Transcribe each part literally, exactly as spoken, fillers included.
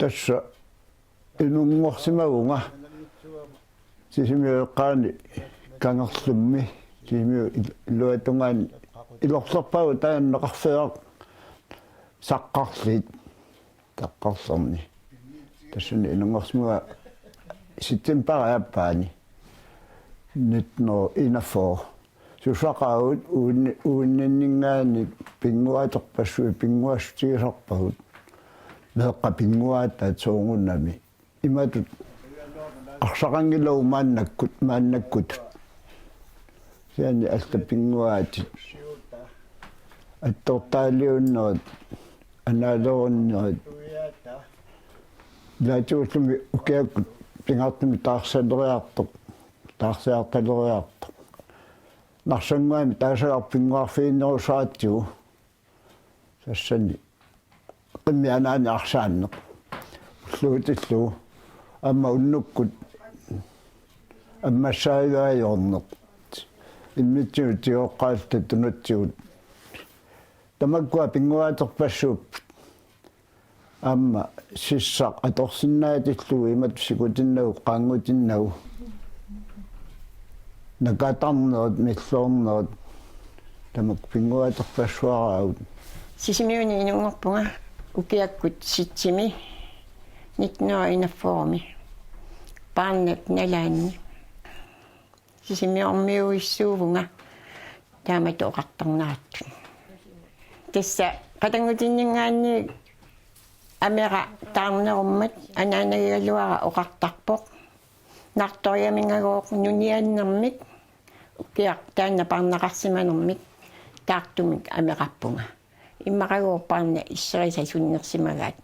Tassa inunngorsimavunga Sisimiut eqqaani kangerlummi, Sisimiut il-, iluatungaani ilorlerpagut taanna Qarfeeraq Saqqarliit, Saqqarlerni. Tassani inunngorsimavunga septembarip aappaani nitten hundrede enogfyrre. Susassaqaagut uunni-, uunninninngaanniit pinnguaaterpassuit pinnguassutigisarpagut. Meeqqat pinnguaataat soorunami. Imatut arsaqanngilagut maannakkut, maannakkut. Kisianni allat pinnguaatit. Attortaaliunnerit, anaalerunnerit. Ilaatigut ullumi ukiakkut pingaartumik taarsaleriartoq, taarsiartaleriartoq. Narsannguami taasagarput pinnguarfiginerussagatsigu. Tassani qimmit anaanat arsaanneq. Ulluutillugu. Aamma unnukkut ammassaajuaajorneq. Immitsinnut tigoqqaalluta tunatsigut. Tamakkua pinnguaaterpassuupput. Aamma sissaq atorsinnaatillugu imatut sikutinnagu, qaanngutinnagu. Nakatarnerit, milluarnerit. Tamakku pinnguaaterpassuaraagut. Sisimiuni inunngorpunga ukiakkut sitsimi nitten hundrede enogfyrremi. Paarnap nalaanni. Sisimiormiuissuuvunga taamatut oqartarnerattut. Tassa qatanngutinninngaanniit amera taarnerummat anaanagigaluara oqartarpoq. Nartoriamigagooq nuniannermik ukiaq taanna paarnaqarsimanermik taartumik amerarpunga. Immaqagooq paarnat isserisa sunnersimagaat.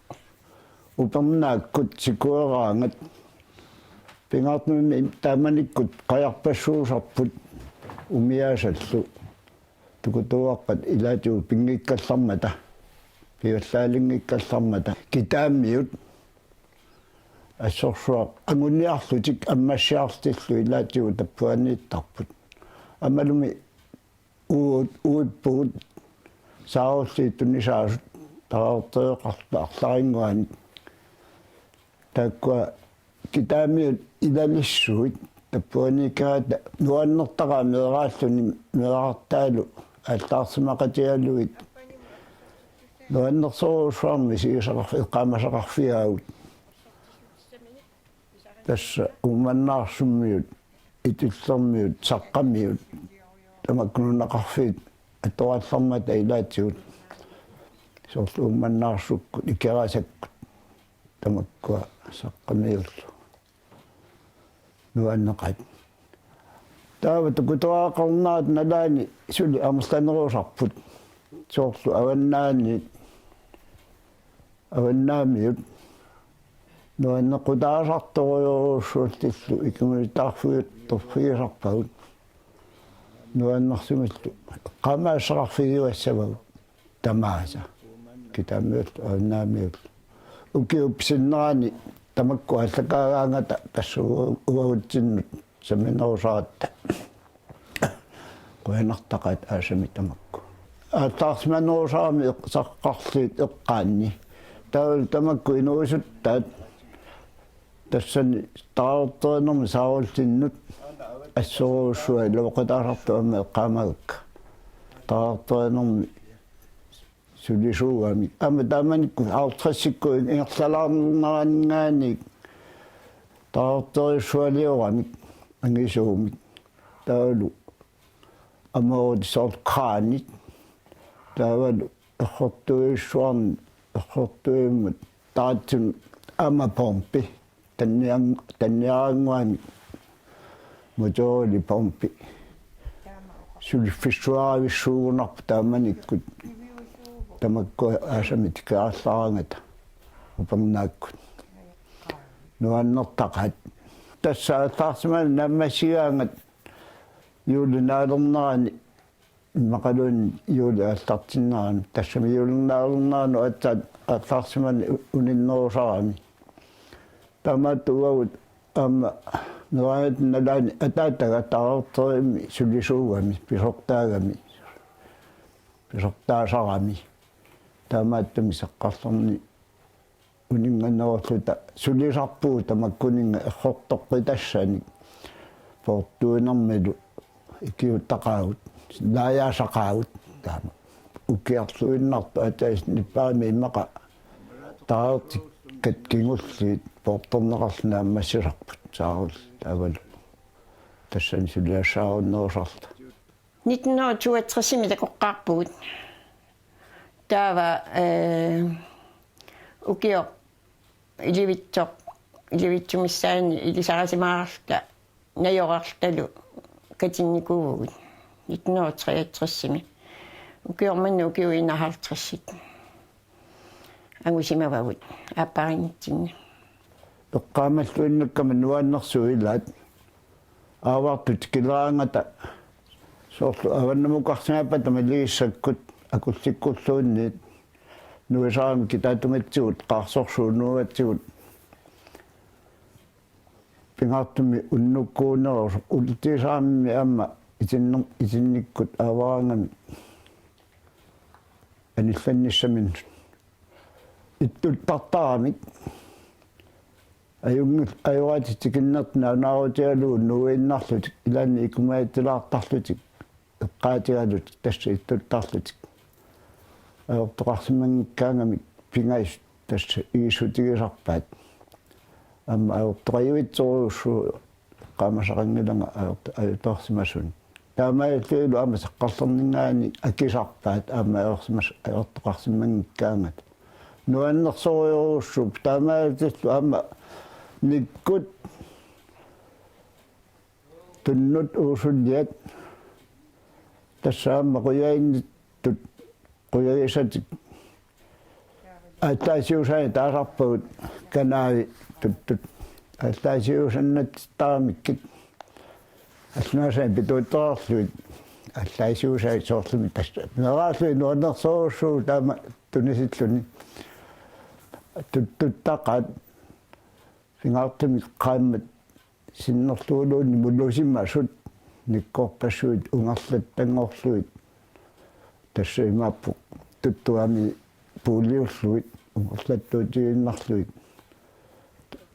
Upernaakkut sikueraangat pingaartumik taamanikkut qajarpassuusarput umiaasallu. Tukutuuarpat ilaatigut pinngikkallarmata, pivallaaliinngikkallarmata. Kitaamiut assorsuaq anguniarlutik ammassiarlutillu ilaatigut tappuaniittarput. Aammalumi uut, uippugut saarulliit tunisaasut taraartereqarluta arlarinnguanik. Taakkua kitaamiut ilalissuit tappuaniikkaat nuannertaqaat meeraalluni meerartaalu aallaarsimaqatigalugit nuannersorujussuarmik sigisaqarfi-, eqqaamasaqarfigaagut. Tassa Uummannaarsummiut, Itullermiut, Saqqamiut, tamakku nunaqarfiit atorallarmata ilaatigut. Soorlu Uummannaarsukku, Ikerasakkut, tamakkua Saqqamiullu. Nuanneqaat. Taava tukutuuaqqarnaat nalaani suli amerlanerusarput. Soorlu avannaaniit, avannaamiut nuannequtaasartorujussuullutillu ikinngutitaarfigiuttorfigisarpagut. Nuannersumillu eqqaamasassaqarfigiuassavagut tamaasa. Kitaamiullu avannaamiullu. Ukiup sinnerani tamakku aallakaagaangata tassa uagutsinnut samminerusaratta. Qujanartaqaat aasamik tamakku. Aallaarsimanerusarami eq-, Saqqarliit eqqaanni. Taavalu tamakku inuusuttaat tassani taraarterinermi saarullinnut assorujussuaq iluaqutaasartut aamma eqqaamagakka. Taraarterinermi sulisuugamik. Aamma taamanikkut halvtredsikkut ingerlalaarneraninngaanniit taraarterujussualiuramik angisuumik. Taavalu amoorut soorlu kranit. Taavalu errortuujussuarni, errortuujummut taratsunut aamma pompi. Tannian-, tanniarannguanik motoorili pompi. Suliffissuaravissuugunarpoq taamanikkut. Tamakku aasamik tikeraallaraangata upernaakkut. Nuannertaqaat. Tassa aallaarsimaneq naammassigaangat juulip naalernerani immaqaluunniit juulip aallartinnerani, tassami juulip naalernerani aatsaat aallaarsimaneq u-, uninnerusarami. Taamaattumik uagut aamma meeraagatip nalaani ataataga taraarterimmi sulisuugami, pisortaagami, pisortaasarami. Taamaattumik Saqqarlerni uninnganerulluta sulisarpugut tamakkuninnga errortoqqitassanik poortuinermilu ikiuuttaqaagut, laajaasaqaagut taama. Ukiorluinnartoq ataasiinnarpaami immaqa taartikkat kingulliit poortorneqarluni naammassisarput saarulli taavalu tassani suliassaarunnerusarluta. Nitten hundrede og toogtres-imi takoqqaarpugut. Taava, eh, ukioq ilivitsoq, ilivitsumissaani ilisarisimaarluta najorarlutalu katinnikuuvugut nitten hundrede og treogtres-imi. Ukioq manna ukiut enoghalvtreds-it angusimavagut aappariinngitsinni. Eqqaamalluinnakkama nuannersuut ilaat aavartut tikileraangata soorlu avannamukarsinaappata maligissakkut akullikkulluunniit nuisaramik kitaatungatsigut qaarsorsuunuugatsigut pingaartumik unnukkuunerusoq ultiisarammi aamma itinner-, itinnikkut aavaraangamik anillannissaminut ittuttartaramik ajunngil-, ajoraatsit tikinnertik naarunaarutigalugu nuiinnarlutik ilaanni ikumajatsilaartarlutik eqqaatigalutik tassa ittuttarlutik ajortoqarsimanngikkaangamik pingasut tassa igissutigisarpaat. Aamma ajortoqajuitsorujussuuvoq eqqaamasaqanngilanga ajort-, ajutoorsimasunut. Taamaalillutillu aamma saqqarlerninngaanniit akisarpaat aamma ajorsimas-, ajortoqarsimanngikkaangata. Nuannersorujorujussuupput taamaalillutillu aamma nikkut tunnut uusulliat tassa aamma qujaginnitut qujagisatik aallaasiusaannik taasarpagut kanaavi tuttut aallaasiusannatsittaramikku allunaasaanik pituuttoqarlugit aallaasiusaat soorlumi tassa meeraallugit nuannersorujussuuvoq taama tunisilluni tuttuttaqaat pingaartumik qaammat sinnerluguluunniit mulusimasut nikkorpassuit ungerlattanngorlugit tassa imaappoq tuttuami puuliullugit ungerlattuutiinnarlugit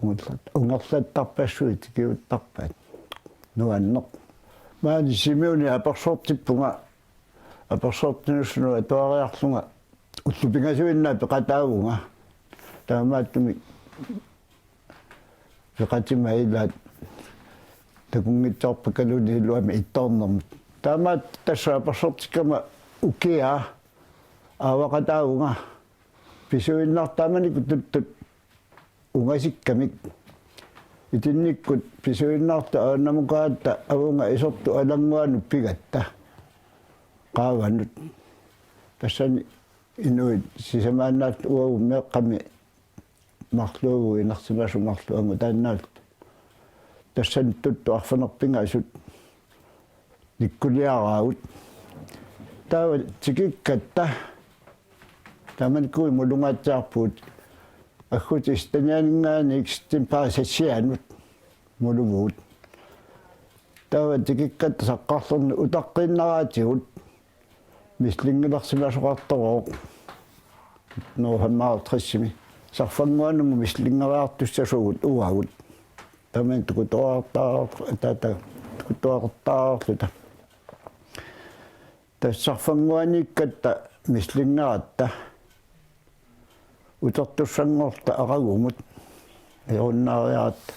ungerlat-, ungerlattarpassuit ikiuuttarpaat nuanneq. Maani Simeoni apersortippunga apersortinussunut atuariarlunga ullut pingasuinnaat peqataavunga. Taamaattumik peqatima ilaat takunngitsoorpakkaluunniit iluamik ittoornermut. Taamaattoq tassa apersortikkama ukiaa aavaqataavunga pisuinnartut taamanikkut tuttut ungasikkamik. Itinnikkut pisuinnartut avannamukaatta avunga isertut alannguanut pigatta qaavanut. Tassani inuit sisamaannaallutik uagut meeqqami marluuvugut inersimasut marluk angutaannaallutik. Tassani tuttut arfineq-pingasut nikkuliaraagut. Taava tikikkatta taamanikkut mulungaatsiarpugut aggusti tanianinngaanniit sittin paasissianut muluvugut. Taava tikikkatta saqqarlerni utaqqiinnaraatigut mislingilersimasoqartorooq nitten hundrede og femoghalvtreds-imi. Sarfannguanut mislingilertussasugut uagut. Tamanna tukutoortaar-, taata, tukutoortaarluta. Tassa sarfannguaniikkatta mislingeratta utertussanngorluta aqagumut ajorunnaariaratta.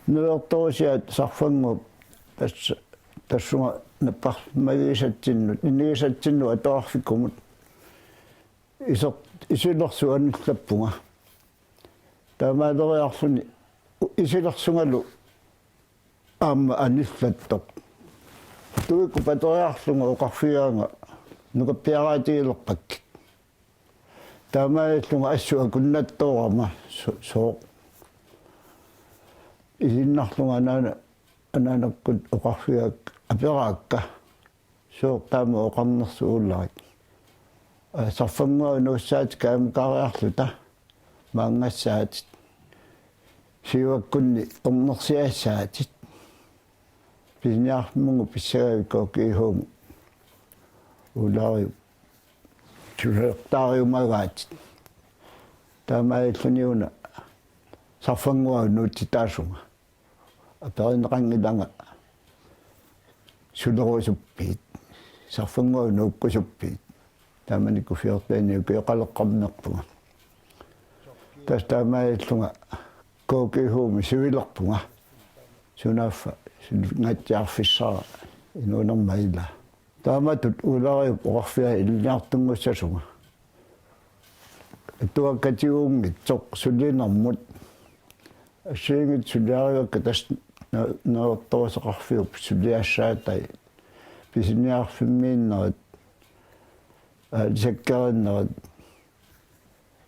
Nuertorusiat sarfannguup tassa tassunga napparmagisatsinnut, inigisatsinnut atuarfikkumut iser-, isilersut anillappunga. Taamaaleriarluni isilersungalu aamma anillattoq. Tuikkut pateriarlunga oqarfigaanga nukappiaraatigilerpakkit. Taamaalillunga assut akunnattoorama so-, sooq. Isiinnarlunga anaana-, anaanakkut oqarfigaakka, aperaakka. Sooq taama oqarnersuularit. Aa, sarfannguaq nuussaatit kaamukariarluta maanngassaatit. Siuakkunni ornersiassaatit. Pisiniarfimmut pissagavit K G H-mut. Uulaariup. Suleqtaariumagaatit. Taamaalilluniuna sarfannguaq nuutsitaasunga. Aperineqanngilanga sulerusuppiit. Sarfannguaq nuukkusuppiit. Taamanikkut fjorteninik ukioqaleqqammerpunga. Tassa taamaalillunga K G H-mi sivilerpunga. Sunaaffa sulingatsiarfissara inuunerma ilaa. Taamatut Ulariup oqarfigaa ilinniartunnguussasunga. Atuakkatigunngitsoq sulinermut. Assigiinngitsut suliarivakka tassa na-, naortoruseqarfiup suliassaatai. Pisiniarfimmiinnerit, aalisakkerinnerit,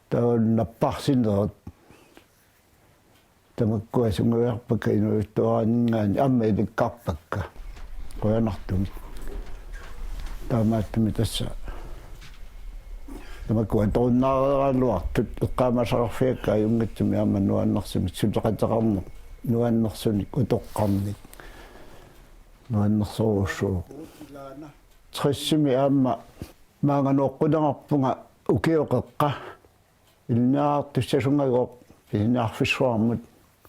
taavalu napparsinerit. Tamakkua sungiuarpakka inuusuttuaraanninngaanniit aamma ilikkarpakka. Qujanartumik. Taamaattumik tassa. Tamakkua torunnaareeraluartut eqqaamasaqarfiakka ajunngitsumik aamma nuannersumik suleqateqarneq. Nuannersunik utoqqarnik. Nuannersorujussuuvoq. Tressimi aamma maanga nooqqunneqarpunga ukioqeqqa. Ilinniartussasunngagooq pisiniarfissuarmut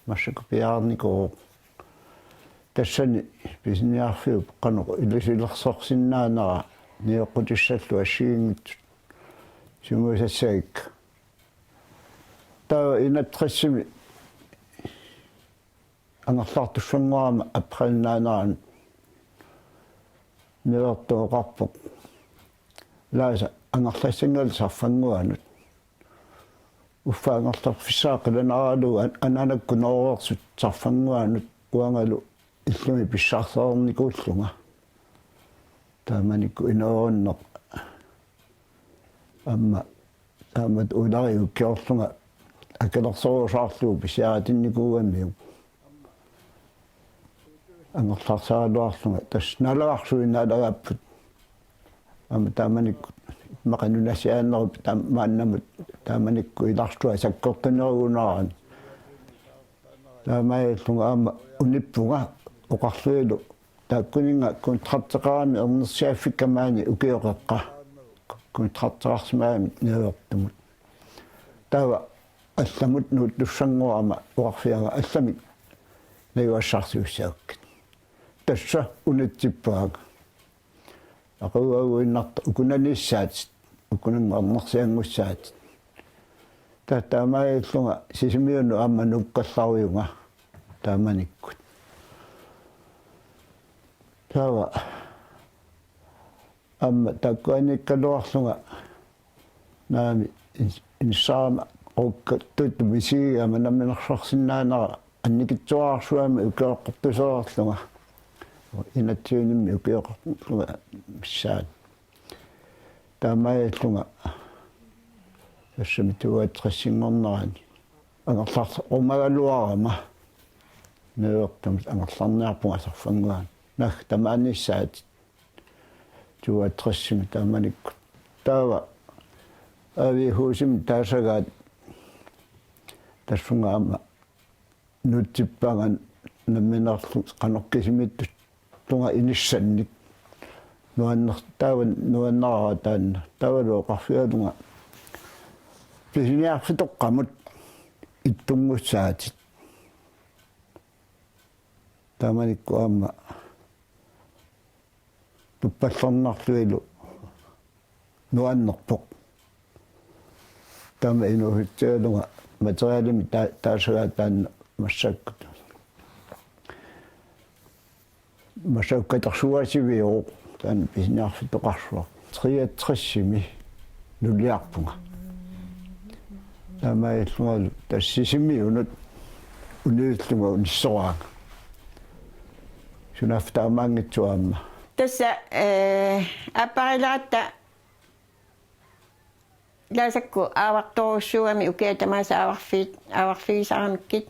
massakkut piaarnikooq. Tassani pisiniarfiup qanoq ilisilersorsinnaanera nioqqutissallugu assigiinngitsut sungiusassagikka. Taava enogtresimi angerlartussanngorama aprilip naanerani Niuertup oqarpoq: Laasa, angerlassanngalu sarfannguanut. Uffa angerlarfissaa qilanaaralugu an-, anaanakkut nooreersut sarfannguanut uangalu illumi pissarsereernikuullunga. Taamanikkut inoorunneq. Aamma taamatut Ulariup kingorlunga akilersorusaarlugu pisiaritinnikuugamiuk. Angerlarsaraluarlunga tassa naalagaarsuit naalagaapput. Aamma taamanikkut immaqa nunasiaannerup taam-, maannamut taamanikkut ilarsua sakkortunerugunarani. Taamaalillunga aamma unippunga oqarlunilu: Taakkuninnga kontrakteqarami ernersiaffikka maani ukioqeqqa. Kontrakteqarsimagami Niuertumut. Taava allamut nuuttussanngorama oqarfigaanga: Allamik najugassarsiussavakkit. Tassa unitsippaanga. Aquuguinnartoq ukunaniissaatit, ukunannga ernersianngussaatit. Taava taamaalillunga Sisimiunut aamma nuukkallarujunga taamanikkut. Taava aamma taakkuaniikkaluarlunga naamik ins-, inissaqarama oqaluttuartut misigigamik namminersorsinnaanera annikitsuararsuarmik ukioqqortusereerlunga. Enogtyvenimmi ukioqarlunga missaani. Taamaalillunga tassami toogtresinngornerani angerlarumagaluarama Niuertumut angerlarniarpunga sarfannguanut. Naagga tamaaniissaatit toogtresimi taamanikkut. Taava A/V Husimi taasagaat tassunga aamma nuutsippaanga nammineerlunga qanoq kisimiittusunga inissannik. Nuanner-, taava nuannaraara taanna. Taavalu oqarfigalunga: Pisiniarfitoqqamut ittunngussaatit. Taamanikkut aamma tuppallernarlunilu nuannerpoq. Taama inuusutsigalunga materialimik ta-, taasagaat taanna massakkut. Massakkut katersugaasiviuvoq taanna pisiniarfitoqarsuaq. Treogtresimi nuliarpunga. Taamaalillungalu tassa Sisimiunut unillunga unissoraanga. Sunaaffa taamaanngitsoq aamma. Tassa, eh, aapparileratta Laasakkut aavartorujussuugami ukiaq tamaasa aavarfiit-, aavarfigisaramikkit.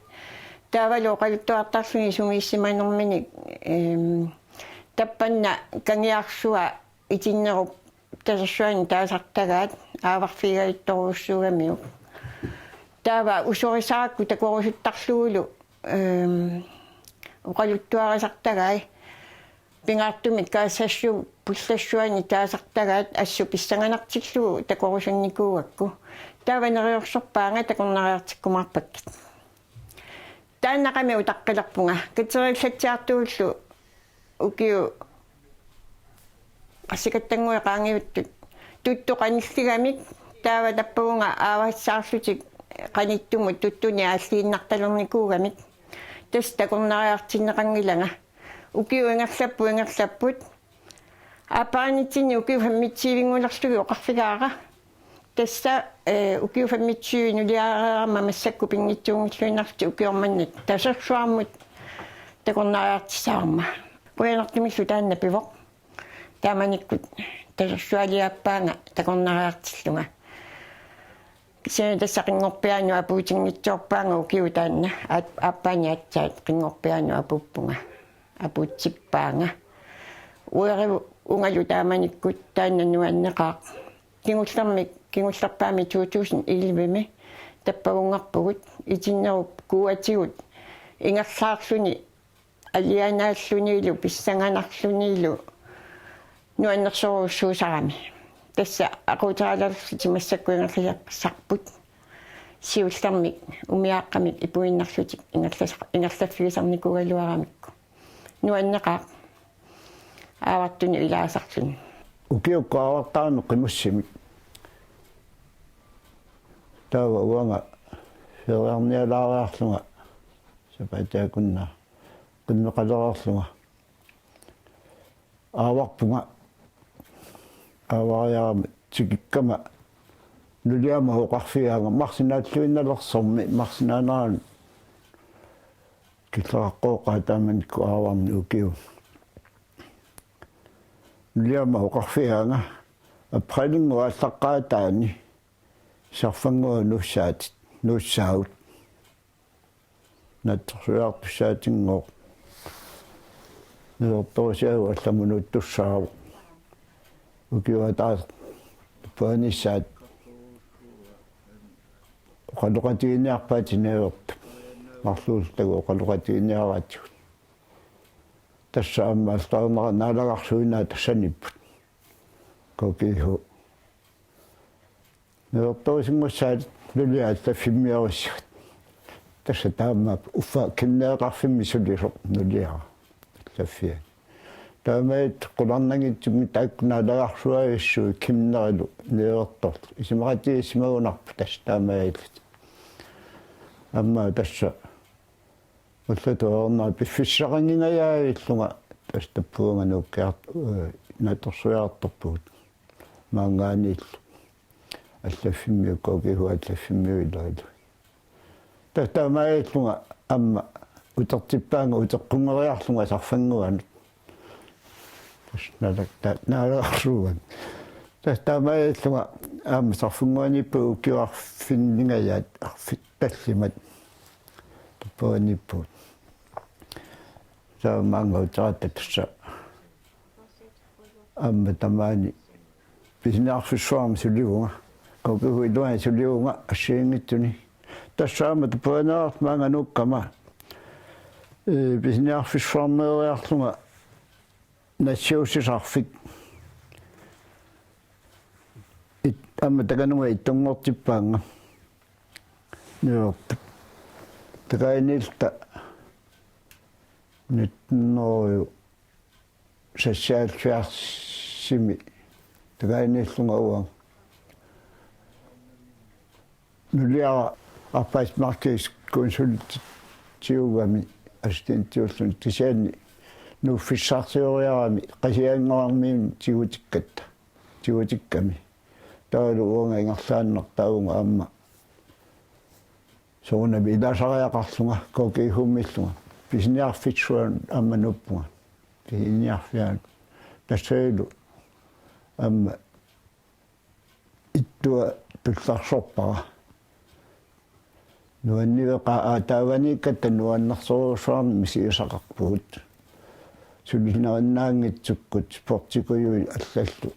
Taavalu oqaluttuartarluni sungiussimanerminik, ehm, tappanna kangiarsua itinnerup tasersuani taasartagaat aavarfigigaluartorujussuugamiuk. Taava usorisaarakku takorusuttarlugulu, ehm, oqaluttuarisartagai. Pingaartumik kaassassiup pullassuani taasartagaat assut pissanganartillugu takorusunnikuugakku. Taava neriorsorpaanga takornariartikkumaarpakkit. Taannaqami utaqqilerpunga. Katerillatsiartugullu ukiut qassikkatannguit qaangiuttut tuttu qanilligamik, taava tappavunga aavassaarlutik qanittumut tuttuni aalliinnartalernikuugamik. Tassa takornariartinneqanngilanga. Ukiut ingerlapput, ingerlapput. Aappaanitsinni ukiut femogtyve-ngulerlugit oqarfigaara. Tassa, eh, ukiut femogtyve nuliareerama massakkut pinngitsuunngilluinnarlutik ukioq manna Tasersuarmut takornariartissavarma. Qujanartumillu taanna pivoq. Taamanikkut Tasersualiaappaanga takornariartillunga. Kisianni tassa Qinngorpiaanut apuutinngitsoorpaanga ukiup taanna, aat-, aappaani aatsaat Qinngorpiaanut apuuppunga. Apuutsippaanga. Uerivungalu taamanikkut taanna nuanneqaaq. Kingullermik, kingullerpaamik to tusind elleve-mi tappavunngarpugut, itinnerup kuuatigut ingerlaarluni alianaallunilu pissanganarlunilu nuannersorujussuusarami. Tassa aquuteralaarlutik massakkut ingerlasarput. Siullermik umiaaqqamik ipuinnarlutik ingerlas-, ingerlaffigisarnikuugaluaramikku. Nuanneqaaq. Aavartunut ilaasarluni. Ukiukkut aavartaramik qimussimik. Taava uanga feriarnialaariarlunga sapaatip akunneranut qimmeqalereerlunga aavarpunga. Aavariarama tikikkama nuliama oqarfigaanga, marsip naalluinnalersormi, marsip naanerani killeqaqqooqaat taamanikkut aavarni ukiut. Nuliama oqarfigaanga, aprilinngooq aallaqqaataani sarfannguaq nuussaatit, nuussaagut. Naatsorsuiartussaatinngooq. Neriortorisiagut allamut nuuttussaavoq. Ukiup ataaseq panissaat oqaloqatiginiarpaatit neriortut. Marluulluta oqaloqatiginiaraatigut. Tassa aamma aallarnera naalagarsuinaa tassaniipput. K G H. Neriortorisinngussaat nuliat allaffimmiorissat. Tassa taamaappoq uffa gymnaseqarfimmi sulisoq nuliara allaffiani. Taamaallaat qularnanngitsumik taakku naalagarsuavissuit gymnaserilu neriortortut. Isumaqatigiissimagunarpoq tassa taamaalillutik. Aamma tassa ullut toorna piffissaqanngingajavillunga tassa tappavunga nuukkiart-, eh, naatsorsuiartorpugut. Maanngaanniillu. Allaffimmiut, K G H allaffimmiut ilaalu. Tassa taamaalillunga aamma utertippaanga uteqqunngeriarlunga sarfannguanut. Tassa naalak-, ta-, naalagarsuuan. Tassa taamaalillunga aamma sarfannguaniippugut ukiut arfinningajaat arfik tallimat. Tappavaniippugut. Taava maanga uteratta tassa aamma tamaani pisiniarfissuarmi sulivunga. K G H-p iluani sulivunga assigiinngitsuni. Tassa aamma tappavaniippugut maanga nuukkama. Ee, pisiniarfissuarmeeriarlunga nassiussisarfik. It-, aamma takanunga ittunngortippaannga. Neriortut. Takanilluta nitten hundrede seksoghalvfjerdsimi takanillunga uanga. Nuliara arbejdsmarkedskonsultiugami assistentiulluni kisianni nuuffissarsioriarami Qasigiannguarmiunut tigutikkatta. Tigutikkami. Taavalu uanga ingerlaannartaavunga aamma. Soorunami ilaasariaqarlunga K G H-miillunga. Pisiniarfissuanut aamma nuuppunga. Pisiniarfianut. Tassanilu aamma ittua tullarsorpara. Nuanniveqaaq aataavaniikkatta nuannersorujussuarnik misigisaqarpugut. Sulinerinnaanngitsukkut sportikujuit allallu.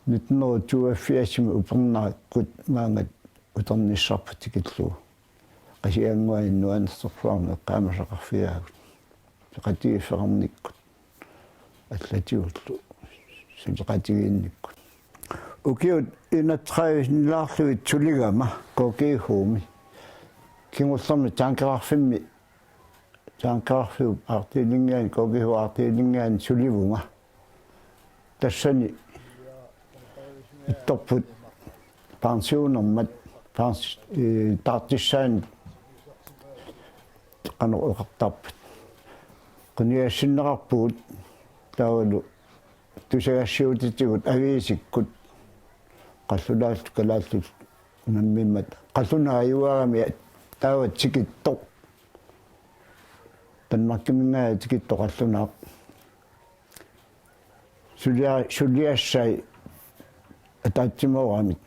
Nitten hundrede toogfirsimi upernakkut maannga uternissarput tikillugu. Qasigiannguani nuannersorsuarmik eqqaamasaqarfigaagut. Peqatigiiffeqarnikkut. allatigullu suleqatigiinnikkut. Ukiut enogtredive-nnilaarlugit suligama K G H-mi kingullermi tankeqarfimmi, tankeqarfiup afdelinngiani, K G H-p afdelinngini sulivunga. Tassani ittorput pensionermat, pens-, ee, taartissaanut qanoq oqartarpat. Qinigassinneqarpugut taavalu tusagassiuutitigut aviisikkut qallunaallu kalaallit unammimmat. Qallunaajuarami taava tikittoq. Danmarkiminngaanniit tikittoq qallunaaq. Sulia-, suliassai ataatsimooramik.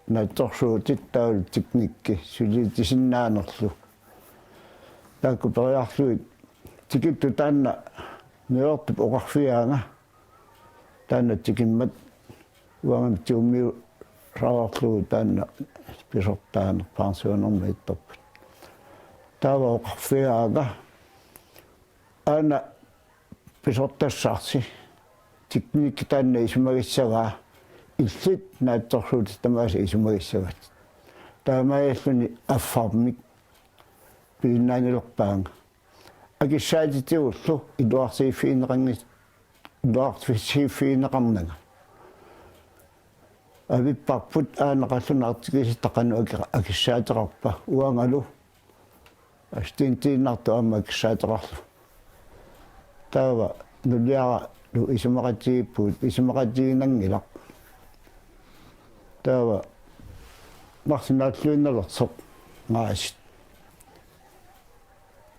Naatsorsuutit taavalu teknikki suliitisinnaanerlu. Taakku periarlugit tikittut taanna Nujortup oqarfigaanga. Taanna tikimmat uangamit tigummiusarlugu taanna pisortaaneq pensionermat ittorput. Taava oqarfigaanga: Aana pisortassarsi, teknikki taanna isumagissagaa, illit naatsorsuutit tamaasa isumagissagakkit. Taamaalilluni affarmik piginnaanilerpaanga. Akissaatitigullu iluarsiiffigineqanngis-, iluarsiiffigineqarnanga. Avipparput aana qallunaaq tikisitta qanoq aki-, akissaateqarpa, uangalu assistentiinnartoq aamma akissaateqarlugu. Taava nuliaralu isumaqatigiippugut, isumaqatigiinanngilaq. Taava marluk naalluinnalersoq ngaasit.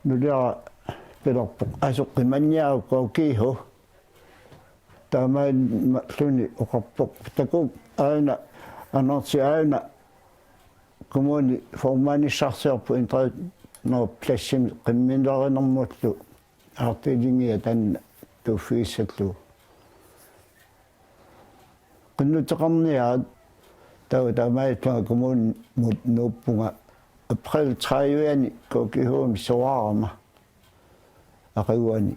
Nuliara pilerpoq: Asoq qimanniaruk K G H. Taamaalilluni oqarpoq: Takuuk aana, Anersi, aana kommuni formandissarsiorpoq entreprenørpladsimi qimminerinermullu afdelingia taanna tuuffigissallugu. Qinnuteqarniarit. Taava taamaalillunga kommunimut nuuppunga april tredive-ani K G H-mi soraarama aqaguani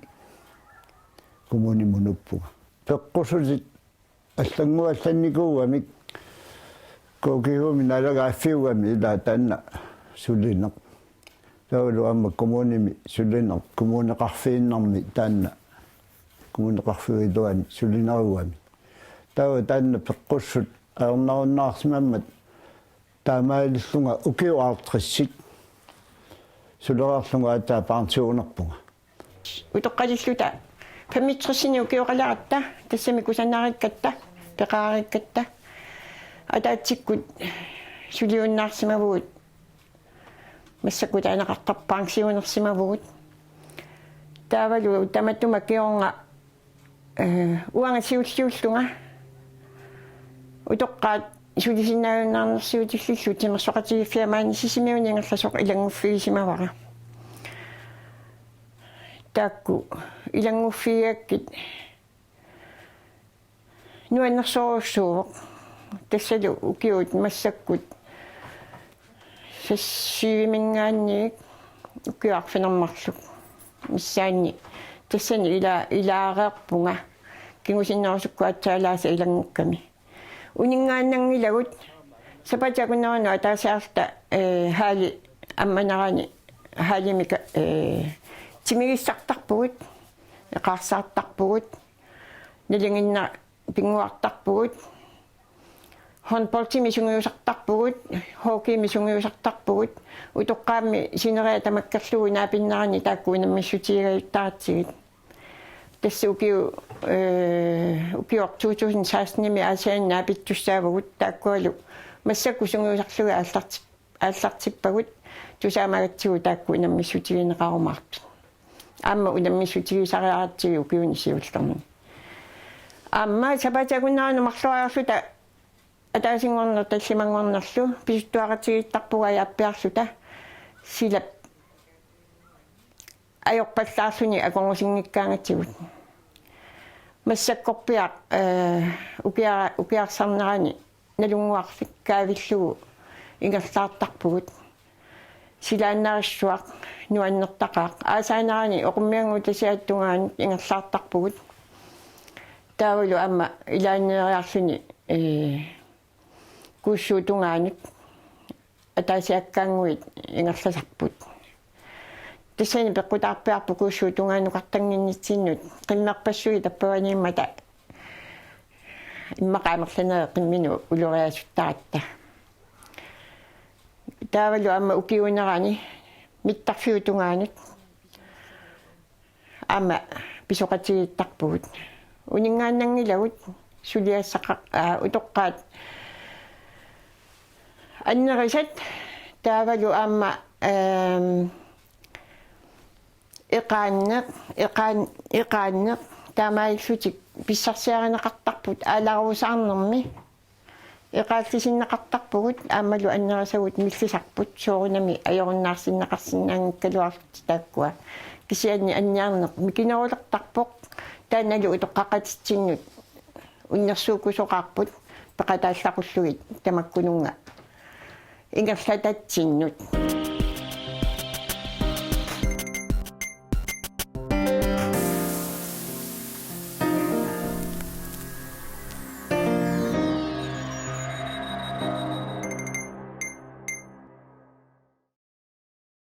kommunimut nuuppunga. Peqqussutit allannguallannikuugamik K G H-mi naalagaaffiugami ilaa taanna sulineq. Taavalu aamma kommunimi sulineq, kommuneqarfiinnarmi taanna, kommuneqarfiup iluani sulineruugami. Taava taanna peqqussutit ajornarunnaarsimammat taamaalillunga ukiut halvtredsit sulereerlunga aatsaat pensionerpunga. Utoqqalilluta femogtresini ukioqaleratta, tassami kusanarikkatta, peqarikkatta, ataatsikkut suliunnaarsimavugut, massakkut taaneqartarpoq pensionersimavugut. Taavalu tamatuma kingorna, ee, uanga siulliullunga utoqqaat sulisinnaajunnaarnersiutillillu timersoqatigiiffiat maani Sisimiuni ingerlasoq ilannguuffigisimavara. Taakku ilannguuffigigakkit nuannersorujussuuvoq. Tassalu ukiut massakkut seksogtyveminngaanniit ukiut arfineq-marluk missaanni tassani ila-, ilaareerpunga kingusinnerusukkut aatsaat ilaasa ilanngukkami. Uninngaannanngilagut, sapaatip akunneri-una ataasiarluta, ee, halli ammanerani, hallimik, ee, timigissartarpugut, eqaarsaartarpugut, nalinginnaat pinnguartarpugut, håndboldimi sungiusartarpugut, hockeymi sungiusartarpugut, utoqqaammi sineriak tamakkerlugu naapinnerani taakku unammissutigigajuttartut. Tassa ukiu-, ee, ukioq to tusind seksten-imi Aasianni naapittussaavugut, taakkualu massakkut sungiusarlugit aallarti-, aallartippagut, tusaamagatsigu taakku unammissutigineqarumaartut. Aamma unammissutigisariaqartigu ukiuni siullerni. Aamma sapaatip akunneri-una marloriarluta ataasinngorneq tallimanngornerlu pisuttuaqatigiittarpugut ajaappiarluta, silap ajorpallaarluni akornusinngikkaangatsigut. Massakkorpiaq, ee, ukia-, ukiarsarnerani Nalunnguarfik kaavillugu ingerlaartarpugut. Silaannarissuaq nuannertaqaaq. Aasaanerani oqummiannguutasiatungaanut ingerlaartarpugut. Taavalu aamma ilaanneeriarluni ee, kuussuutungaanut ataasiakkaannguit ingerlasarput. Tassani peqqutaarpiarput kuussuutungaannukartannginnitsinnut qimmerpassuit tappavaniimmata immaqa amerlanerit qimminut uloriasuttaratta. Taavalu aamma ukiuunerani mittarfiutungaanut aamma pisoqatigiittarpugut. Uninngaannanngilagut suliassaqa-, aa, utoqqaat annerisat taavalu aamma, ehm, eqaanneq, eqaan-, eqaanneq taamaalillutik pissarsiarineqartarput aalaruusaarnermi. Eqaallisinneqartarpugut aammalu annerisagut millisarput soorunami ajorunnaarsinneqarsinnaanngikkaluarlutik taakkua. Kisianni anniarneq mikinerulertarpoq taannalu utoqqaqatitsinnut unnersuukkusoqaarput peqataallaqullugit tamakkununnga ingerlatatsinnut.